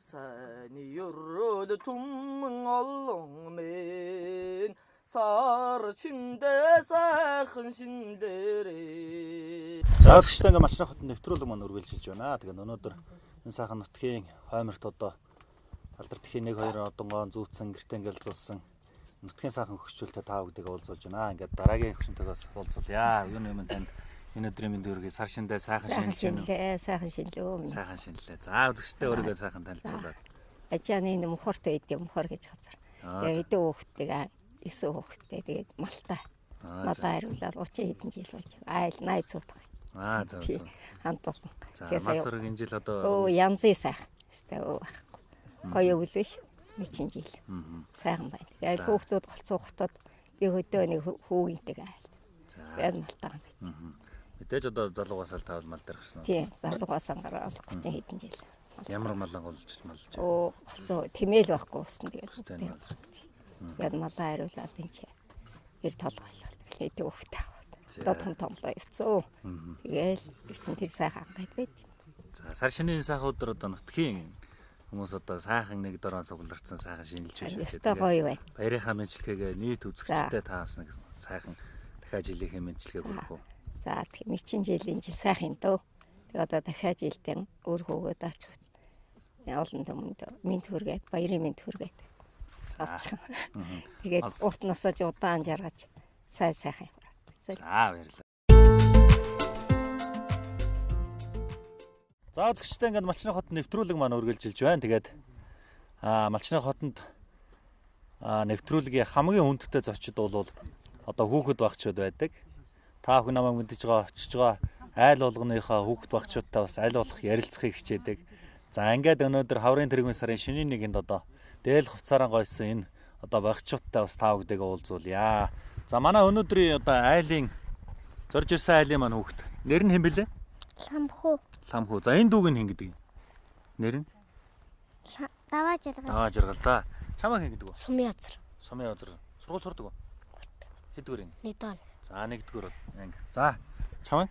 сайны өрөөл түмэн олон минь сар чиндээ сайхан шинлээрээ. За үзэгчдээ ингээ Малчны хотод нэвтрүүлэг маань үргэлжилж байна. Тэгээд өнөөдөр энэ сайхан нутгийн хойморт одоо алдар тхийн 1 2 одонгоон зүүцсэн гэртээ ингээл зулсан нутгийн сайхан хөгжүүлэлтэд та бүхдийг уулзуулж байна. Ингээд дараагийн хөгшинтэйгээс уулзуулъя. Юуны өмнө танд энэ өдрийн мэнд хүргэе. Сар шиндээ сайхан шинэлээ. Сайхан шинэлээ. Сайхан шинэлээ. За үзэгчдээ өөрийгөө сайхан танилцуулаад. Ажааны энэ мөхөрт байд юм, мөхөр гэж газар. Тэгээ хэдэн хүүхэдтэй 9 хүүхэдтэй. Тэгээд малтай. Малаа хариулаад 30 хэдэн жил болж байгаа. Айл 80 цуг. Аа за за. Хамт болсон. Тэгээ сая мал сураг энэ жил одоо өө янзын сайхан. Өстэй өө байхгүй. Гоё өвөл биш. Мэчин жил. Сайхан байна. Тэгээд хүүхдүүд голцоо хотод би хөдөө нэг хүүгийнтэйг айл. Тэгээд малтайгаа байна. Мэдээж одоо залуугаас л таавал мал дээр гарсан. Тийм, залуугаас гараад 30 хэдэн жил. Ямар малан голж малж? Өө голцоо тэмээл байхгүй уусна тэгээд. Тэгээд малаа хариулаад энэ чи эр толгойлол. Тэгээд хөөхтэй аваад. Одоо том томлоо явцсан. Тэгээл явцсан тэр сайхан ангайд байд. За сар шинийн сайхан өдөр одоо нутгийн хүмүүс одоо сайхан нэг дороо цугларсан сайхан шинэлж байна. Ёстой гоё байна. Баярынхаа мэндчилгээгээ нийт үзэгчдэд та бас нэг сайхан дахиад жилийнхээ мэндчилгээг өгөх үү? За тийм чин жилийн жил сайхан юм дөө. Тэгээ одоо дахиад жилдэн өөр хөөгөөд ач олон түмэнд мэнд хүргээд баярын мэнд хүргээд. Авчих. Тэгээд урт насаж удаан жаргаж сайн сайхан яваа. За баярлалаа. За үзэгчдээ ингээд Малчны хотод нэвтрүүлэг маань үргэлжилж байна. Тэгээд Малчны хотонд нэвтрүүлгийн хамгийн хүндтэй зочид бол одоо хүүхэд багчууд байдаг. Та бүхэн намайг мэдэж байгаа, очиж байгаа айл болгоныхоо хүүхэд багчуудтай бас аль болох ярилцахыг хичээдэг. За ингээд өнөөдөр хаврын тэргүүн сарын шинийн нэгэнд одоо дээл хувцаараа гойсон энэ одоо багчуудтай бас та бүхэндээ уулзуулъя. За манай өнөөдрийн одоо айлын зорж ирсэн айлын маань хүүхэд нэр нь хэн бэлээ? Ламхүү. Ламхүү. За энэ дүүг нь хэн гэдэг юм? Нэр нь? Даваа жаргал. Даваа жаргал. За чамаа хэн гэдэг вэ? Сумын язар. Сумын язар. Сургууль сурдаг уу? Хэддүгээр юм? Нэгдүгээр. За нэгдүгээр анги. За чамаа?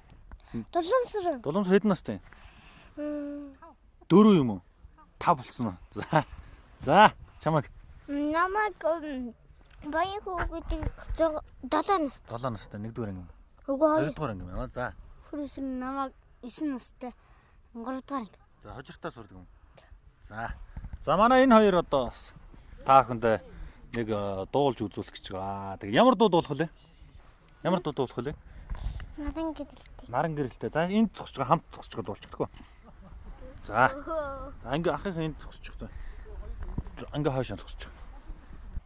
Дулуумсар. Дулуумсар хэдэн настай юм? 4 юм уу? 5 болцсон уу? За. За чамаг. Намайг баян хүү гэдэг 7 настай. 7 настай нэгдүгээр анги. Үгүй хоёрдугаар анги юм аа. За. Хүрээсэр намайг 9 настай 3 дугаар анги. За хожиртаа сурдаг юм. За. За манай энэ хоёр одоо бас та бүхэндээ нэг дуулж үзүүлэх гэж байгаа. Тэгээ ямар дуу дуулах вэ? Ямар дуу дуулах вэ? Наран гэрэлтэй. Наран гэрэлтэй. За энд зогсож байгаа хамт зогсож байгаа дуулчихдаг уу? За. За ингээ ахынхаа энд зогсож байгаа. Ингээ хойш зогсож байгаа.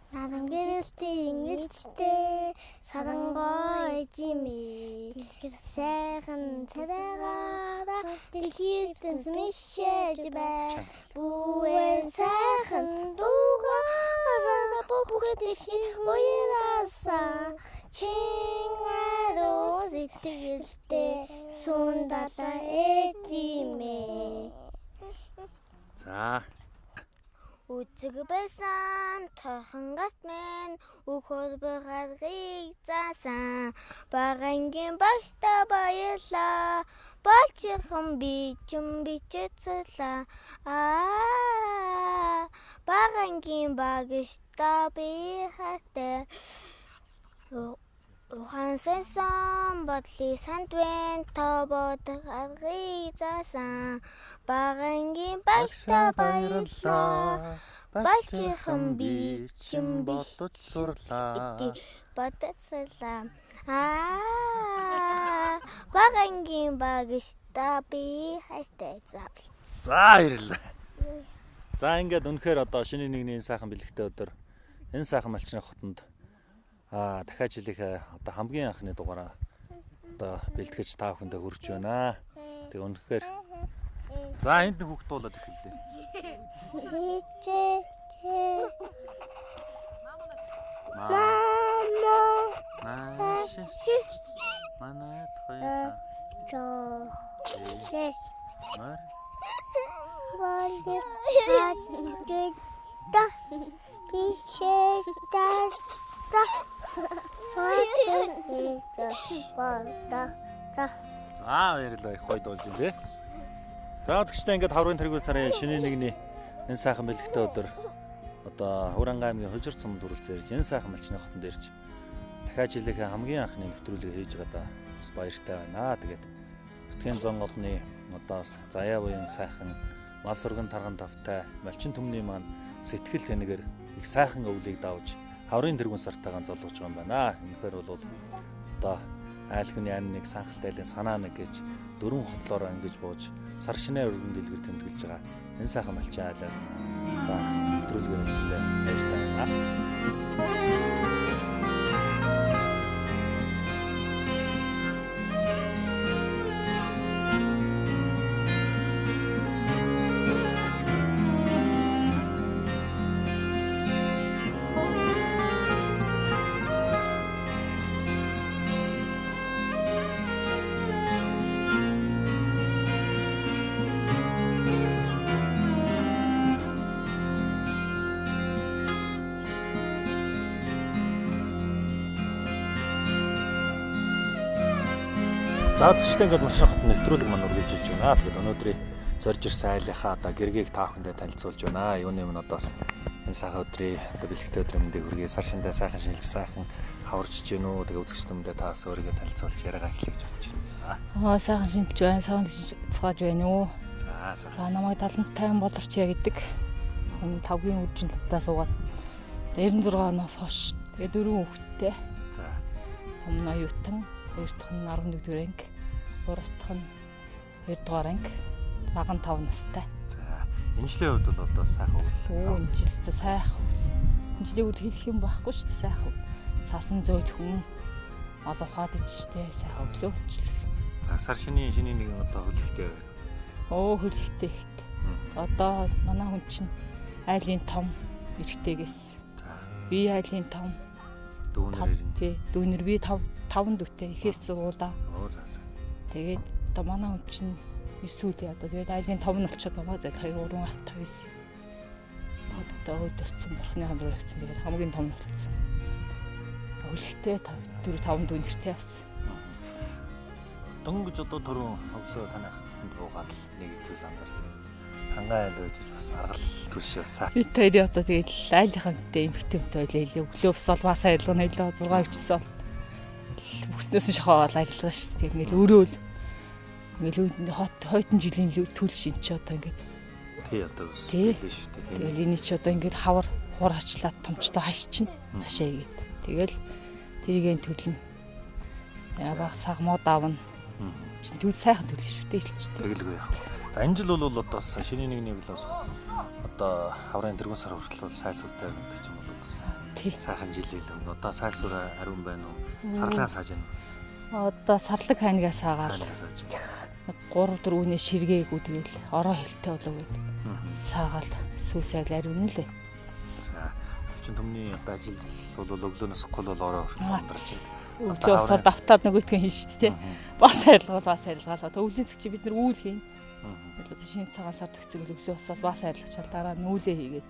Наран гэрэлтэй ингэлжтэй сарангой жимээ дэлгэр сайхан царайгаараа дэлхийд мишээж бай бүвэн сайхан дуугаараа бүх дэлхий уяраасан чин ариу сэтгэлтэй сүүн далаа ээжимээ. За Үзэг байсан тойхон гарт минь үхэр гаргыг заасан багангийн багштай баярлаа болчихсон би ч бичээцлээ аа багангийн багштай би хайртай ухаан сансан бодлыг санд вэн тобод гаргыг заасан багангийн багштай баярлаа болчихсон би ч бодож сурлаа бодож сурлаа аа багангийн багштай би хайртай. За баярлалаа. За ингээд үнэхээр одоо шинэ нэгний сайхан бэлэгтэй өдөр энэ сайхан малчны хотонд дахиад жилийнхээ одоо хамгийн анхны дугаараа одоо бэлтгэж та бүхэндээ хүрч байна. Тэг үнэхээр за энд нэг хүүхд дуулаад эхэллээ. Манай хоёроо. Мар. За баярлалаа, их гоё дуулж байна тий. За үзэгчдээ ингээд хаврын тэргүүл сарын шинэ нэгний энэ сайхан бэлэгтэй өдөр одоо Хурангай аймгийн Хужир цомд хүрэлцэн ирж энэ сайхан малчны хотонд ирж дахиад жилийнхээ хамгийн анхны нэвтрүүлгийг хийж байгаадаа бас баяртай байна. Тэгээд Бөтгийн зон олны одоо бас заяа буян сайхан мал сурган тарган тавтай малчин түмний маань сэтгэл тэнэгээр их сайхан өвлийг давж хаврын тэргүүн сартайгаан золгож байгаа юм байна. Үнэхээр бол одоо айл хүний амь нэг санхалт айлын санаа нэг гэж дөрвөн хотлоор ингэж бууж сар шинэ өргөн дэлгэр тэмдэглэж байгаа энэ сайхан малчин айлаас одоо нэвтрүүлгээр хэлсэндээ баяртай байна. За үзэгчдээ ингээд Малчны хотод нэвтрүүлэг маань үргэлжилж байна. Тэгээд өнөөдрийн зорж ирсэн айлынхаа одоо гэргийг та бүхэндээ танилцуулж байна. Юуны өмнө одоо бас энэ сайхан өдрийн одоо бэлэгтэй өдрийн мэндийг хүргэе. Сар шиндээ сайхан шилж сайхан хаварч гин үү. Тэгээд үзэгчдээ мөндөө таас өөрийгөө танилцуулж яриагаа эхлэе гэж бодож байна. Аа сайхан шинтж байна, сайхан цугааж байна уу. За За намайг 75 болорчъя гэдэг. Энэ тавгийн үржин тавтаа суугаад 96 оноос хойш тэгээ 4 хүүхэдтэй. За. Том нь оюутан, хоёр дахь нь 11 дугаар анги, гурав дахь нь 2 дугаар анги, бага нь 5 настай. За. Энэ жилийн хувьд бол одоо сайхан өвөл. Оо энэ жилдээ сайхан өвөл. Энэ жилийн өвөл хэлэх юм байхгүй шүү дээ, сайхан өвөл. Сасан зөөл хүн мал ухаад ичтэй сайхан өвлөө жил. За сар шинийн шинийн нэгэн одоо хөлөгтэй байна. Оо хөлөгтэй ихт. Одоо манай хүн чинь айлын том эрэгтэйгээс. За. Би айлын том Дүүнер ирнэ. Тий, дүүнер би 5 дүүтэй ихээс зургуулаа. Оо за за. Тэгээд одоо манай хүн чинь 9 үдээ одоо тэгээд айлын том нь болчиход байгаа. За 2 3 5 9. Одоо өөд болцсон бурхны хам руу явцсан. Тэгээд хамгийн том нь болцсон. Хөлөгтэй 5 4 5 дүүнертэй явсан. Дөнгөж одоо түрүүн өглөө танай хатанд буугаад л нэг зүйл анзаарсан. Хангай айл байж бас аргал түлш явсаа. Бид хоёрын одоо тэгээд айлынхаа хүнтэй эмхтэй хүнтэй байлаа хэлээ. Өглөө босоод бас аялга нэлээ 6 гिचсэн. Бүснээс нь шахаад аялгаа шүү дээ. Ингээл өөрөө л ингээл хот хойтон жилийн түл шин чи одоо ингээд Тий одоо ус Тий. билээ шүү дээ. Тийм. Тэгэл эний чи одоо ингээд хавар хур хачлаад томчтой хашчин хашаа игээд. Тэгэл тэрийг төлнө. Яа баг сагмууд авна. Чин түл сайхан түл шүү дээ хэлчихтэй. Тэгэлгүй яах вэ? За энэ жил бол одоо бас шинийн нэгний өглөөс одоо хаврын дөрвөн сар хүртэл бол сайл сүртэй гэдэг ч юм бол бас Тий. сайхан жил илүү. Одоо сайл сүр ариун байна уу? Сарлаа сааж байна. Одоо сарлаг хайнгаа саагаал Хайнгаа сааж байна. 3 4 үнэ ширгээгүй тэгэл ороо хэлтэй болов гэд саагаал сүү сайл ариун лээ. За чин түмний одоо ажил бол өглөөнөөс гол бол ороо хүртэл ундарч байна. Өглөө босоод давтаад нөгөөдгөө хийн шүү дээ. Бас арилгаал бас арилгаал. Одоо өвлийн цэг чи бид нар үүл хийн. Одоо шинэ цагаан сар төгсгөл өглөө босоод бас арилгачаал дараа нь үүлээ хийгээд.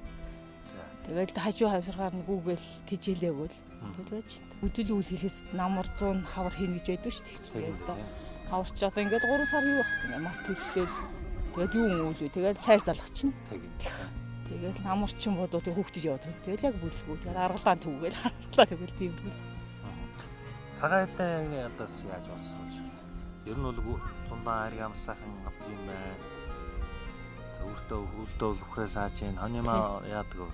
За. Тэгэл хажуу хавширгаар нь гүүгээл тижээлээгүүл. Тэгэл байж. Өдөл үйл хийхээс намар 100 хавар хийнэ гэж байдаг шүү дээ. Тэгээд одоо хавар чи одоо ингээд 3 сар юу бах юм мал төллөөл. Тэгээд юу үйл үү? Тэгэл сайл залгах чинь. Тэгэл намар чин бодоо тэг хүүхдүүд яваад байна. Тэгэл яг бүлгүй. Тэгэл аргалаан төвгээл харгалаа тэгвэл тиймэрхүү. Цагаан хайтай одоо бас яаж болсгож. Ер нь бол зундаа айрг амсаахан авдаг юм байна. За өөртөө хөлдөө үхрээ сааж гин. Хонимаа яадаг вэ?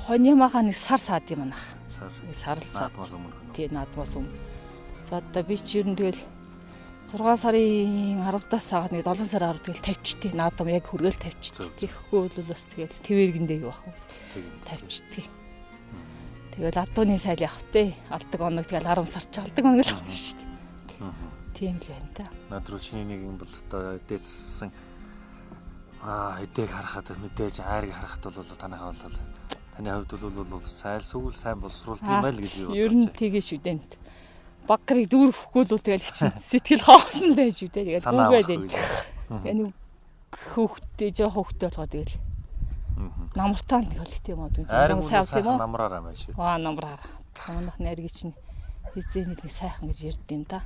Хонимаагаа нэг сар саад юм анах. Сар. Нэг сар л саад. Наадмаас өмнө хөнөө. Тий, наадмаас өмнө. За одоо би чи ер нь тэгэл 6 сарын 10-даас саагаад нэг 7 сарын 10 тэгэл тавьчихдээ. Наадам яг хүргээл тавьчихдээ. Тэгэхгүй бол бас тэгэл тэргэндээ юу ах вэ? Тавьчихдээ. Тэгэл адууны сайл явах те. Алдаг оног тэгэл 10 сар чи алдаг оног л авах шүү дээ. Тийм л байна та. Над руу чиний нэг юм бол одоо дээдсэн эдээг харахад мэдээж айрыг харахад бол танайхаа бол таны хувьд бол сайл сүгэл сайн боловсруулдаг юм байна л гэж би Ер нь тэгээ шүү дээ. Баг гарыг дүүрхэхгүй бол тэгэл хичнээн сэтгэл хоосон л байж шүү дээ. Тэгээд Санаа гүгээд авахгүй байна. Тэгээ нэг хөөхтэй жоох хөөхтэй болохоо тэгэл намартаа нэг бол тийм үү. Айраг бол сайн тийм сайхан үү? намраараа байна шүү. Аа намраараа. Манайх найргийг чинь хизээ нэг сайхан гэж ярьд юм та.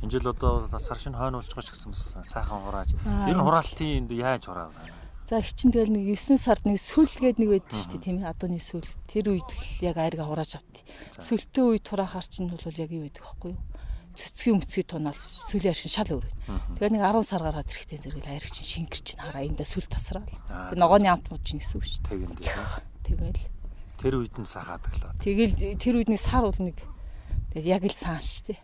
Энэ жил одоо сар шинэ хойно болж байгаа ч гэсэн бас сайхан хурааж. Аа, Ер нь энэ хураалтын энд яаж хураав байна? За их чин тэгэл нэг 9 сард нэг сүл гээд нэг байдаг шүү дээ тийм ээ адууны сүл. Тэр үед л яг айрга хурааж авт. Сүлтээ үед хураахаар чинь бол яг юу байдаг байхгүй юу? Цөцгийн өмцгий тунаал сүлийн аршин шал өөр. Тэгээ нэг 10 сар гараад ирэхтэй зэрэг л айрг чинь шингэр чинь хараа эндээ сүл тасраал. Аа, Тэгээ ногооны амт мод чинь гэсэн үг шүү дээ. Тэгэн дээ. Тэгэл Тэр үед нь сайхан адаглаа. тэгэл тэр үед нэг сар бол нэг тэгэл яг л саан шүү дээ.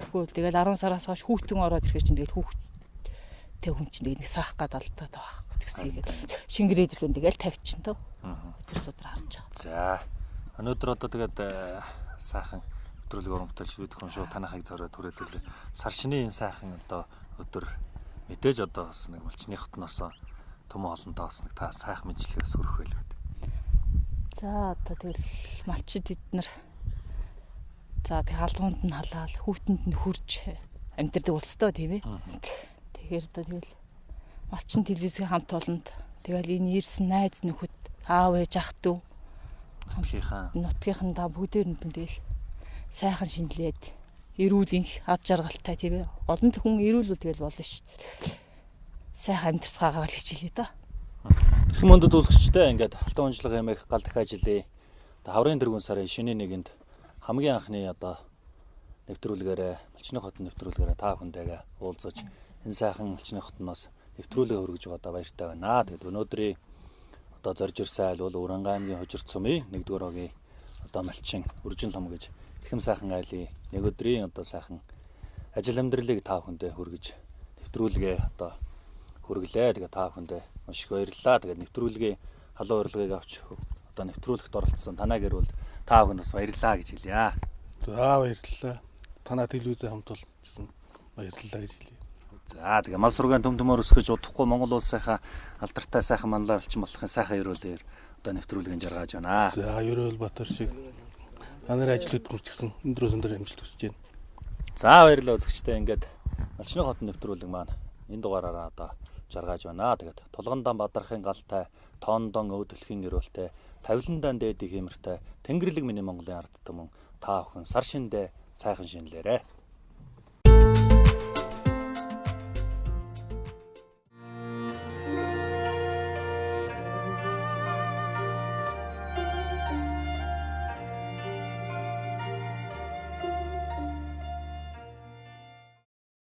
Тэгэхгүй бол тэгэл 10 сараас хойш хүүтэн ороод ирэхэр чинь тэгэл хүүхдээ хүн чинь тэгэл нэг саах гад алдаад байгаа байхгүй тэгсэн юм. Шингэрээд ирэхэн тэгэл тавьчин төө. Өдөр судраа харж байгаа. За. Өнөөдөр одоо тэгээд сайхан өдрөлөг урамталж бид хүн шууд танахыг зориод түрээд ирлээ. Сар шинийн энэ сайхан одоо өдөр мэдээж одоо бас нэг малчны хотноос түмэн холонтоо бас нэг та сайхан мэдлэгээс хүрэх байлгүй. За одоо тэгэл малчид бид нар за тэг алгуунд нь халаал хүүтэнд нь хурж амьдардаг улстай тийм ээ. Тэгэхээр одоо тэгэл малчин телевизийн хамт олонд тэгэл энэ ирсэн найз нөхөд аав ээж ах дүү Нутгийнхаа нутгийнхан та бүгдээр нь тэгэл сайхан шинэлээд эрүүл инх ад жаргалтай тийм ээ. Гол нь хүн эрүүл бол тэгэл болно шүү дээ. Сайхан амьдарцгаагаар л хичээлээ да. Эрхэм мөндөд үзэгчтэй ингээд Алтан унжлага аймаг гал дахиад жилийн хаврын дөрвөн сарын шинэ нэгэнд хамгийн анхны одоо нэвтрүүлгээрээ Малчны хотын нэвтрүүлгээрээ та бүхэндээ уулзаж энэ сайхан Малчны хотноос нэвтрүүлгээ хүргэж байгаадаа баяртай байна. Тэгээд өнөөдрийн одоо зорж ирсэн айл бол Уранга аймгийн Хужир цумын 1-р хогийн одоо малчин Үржин лам гэж ихэм сайхан айлын нэг өдрийн одоо сайхан ажил амьдралыг та бүхэндээ хүргэж нэвтрүүлгээ одоо хүргэлээ. Тэгээ та бүхэндээ маш их баярлалаа. Тэгээ нэвтрүүлгийн халуун урилгыг авч одоо нэвтрүүлэгт оролцсон танаа гэр бүл та бүхэнд бас баярлалаа гэж хэлье. За баярлалаа. Танаа телевизээ хамт олсон баярлалаа гэж хэлье. За тэгээ мал сургаан төм төмөр өсгөж удахгүй Монгол улсынхаа алдартай сайхан манлай элчин болохын сайхан ерөөлөөр одоо нэвтрүүлгийн жаргаж байна. За Ерөөл Батар шиг та нарын ажил хөдөлмөрч гэсэн өндрөөс өндөр амжилт хүсэж байна. За баярлалаа үзэгчдээ, ингээд Малчны хотын нэвтрүүлэг маань энэ дугаараараа одоо жаргаж байна. Тэгээд тулгандан бадрахын галтай, тоондон өөдөлхийн ерөөлтэй, тавиландан дээдийн хиймэртэй, тэнгэрлэг миний Монголын ард түмэн та бүхэн сар шиндээ сайхан шинэлээрэй.